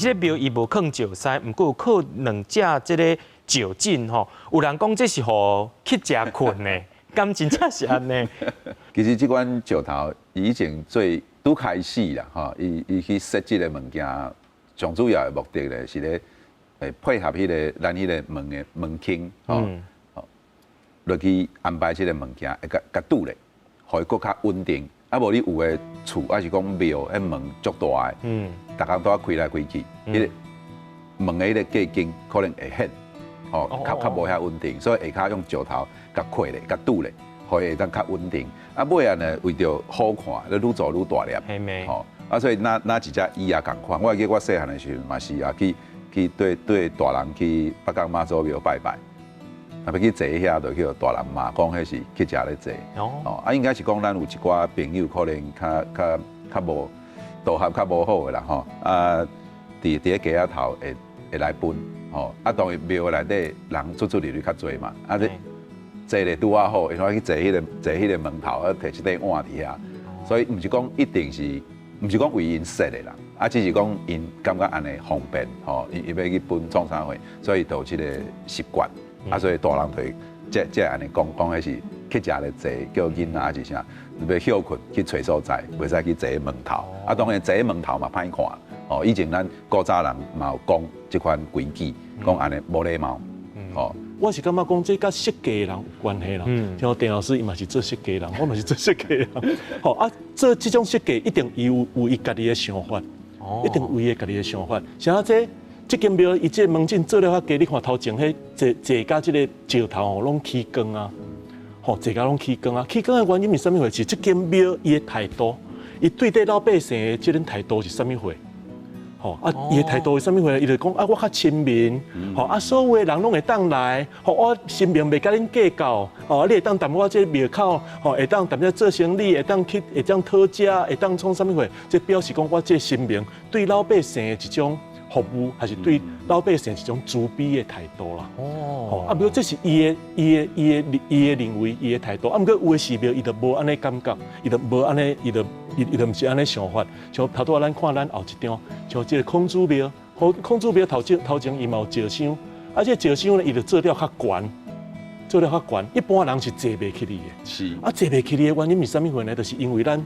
這个廟伊無囥石獅，毋過有囥兩隻這个石枕吼。有人講這是予乞食睏的，敢真正是按呢？其實這款石頭以前最拄開始啦，吼，伊伊去設計的物件，上主要的目的咧是咧，會配合彼个咱彼个門的門襟，吼，落去安排這个物件，會共共拄咧，予伊閣較穩定。啊，無你有的厝，抑是講廟，彼門足大的，逐工都愛開來開去，彼个門的彼個隔間可能會掀，吼，較較無遐穩定，所以下跤用石頭共箍咧，共拄咧，予伊會當較穩定。啊，尾仔呢，為著好看，你愈做愈大粒，吼，啊，所以若若一隻椅仔仝款。我會記我細漢的時陣嘛是啊，去去對對大人去北港媽祖廟拜拜。啊，欲去坐遐，就去予大人罵，講彼是乞食咧坐。哦，啊，應該是講咱有一寡朋友可能較較較無道行較無好的啦，吼。啊，佇佇咧街仔頭會會來分，吼。啊，當然廟內底人出出入入較濟嘛，啊，這坐咧拄仔好，會使去坐彼个坐彼个門頭，啊，提一塊碗佇遐。所以毋是講一定是，毋是講為𪜶設的啦，啊，只是講𪜶感覺按呢方便，吼，伊伊欲去分創啥貨，所以就有這个習慣。啊，所以大人就會這這按呢講，講彼是乞食咧坐，叫囡仔抑是啥，欲歇睏去揣所在，袂使去坐門頭。啊，當然坐門頭嘛歹看。哦，以前咱古早人嘛有講這款規矩，講按呢無禮貌。哦，我是感覺講這佮設計的人有關係啦。像鄭老師伊嘛是做設計人，我嘛是做設計人。吼啊，做這種設計一定伊有有伊家己的想法，一定有伊家己的想法。像這這間廟伊這個門枕做了較低，你看頭前彼坐坐佮這个石頭吼攏起光啊，吼坐佮攏起光啊。起光的原因是啥物貨？是這間廟伊的態度，伊對待老百姓的這種態度是啥物貨？吼啊，伊的態度是啥物貨？伊就講啊，我較親民，吼啊，所有的人攏會當來，吼我神明袂共恁計較，吼你會當踮我這廟口，吼會當踮遮做生意，會當去會當討食，會當創啥物貨？這表示講我這神明對老百姓的一種服務，還是對老百姓一種慈悲的態度啦。哦，啊，毋過這是伊的、伊的、伊的、伊的認為，伊的態度。啊，毋過有的寺廟，伊就無按呢感覺，伊就無按呢，伊就伊伊就毋是按呢想法。像頭拄仔咱看咱後一張，像這个孔子廟，孔孔子廟頭前頭前伊嘛有石像，啊，這個石像呢，伊就做了較懸，做了較懸，一般人是坐袂起去的。啊，坐袂起去的原因是啥物貨呢？就是因為咱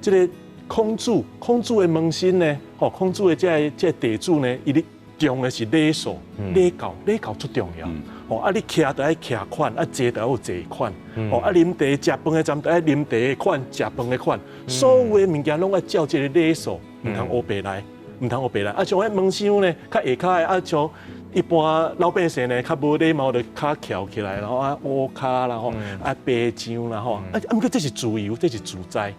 這个孔子，孔子的門生呢，吼，孔子的這个這个弟子呢，伊咧重的是禮數、禮教，禮教足重要。吼，啊，你徛著愛徛款，啊，坐著愛有坐款。吼，啊，啉茶食飯的陣著愛啉茶的款，食飯的款，所有的物件攏愛照這个禮數，毋通烏白來，毋通烏白來。啊，像彼門箱呢，較下跤的啊，像一般老百姓呢，較無禮貌就跤翹起來，然後啊烏跤啦吼，啊白上啦吼，啊啊毋過這是自由，這是自在，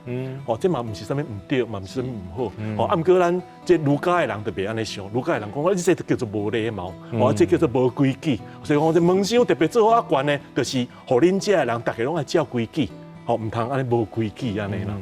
吼，這嘛毋是啥物毋對，嘛毋是啥物毋好，吼，啊毋過咱這儒家的人就袂按呢想，儒家的人講，啊，這叫做無禮貌，吼，這叫做無規矩，所以講這門箱特別做好懸呢，就是予恁遮的人，逐家攏愛照規矩，吼，毋通按呢無規矩按呢啦。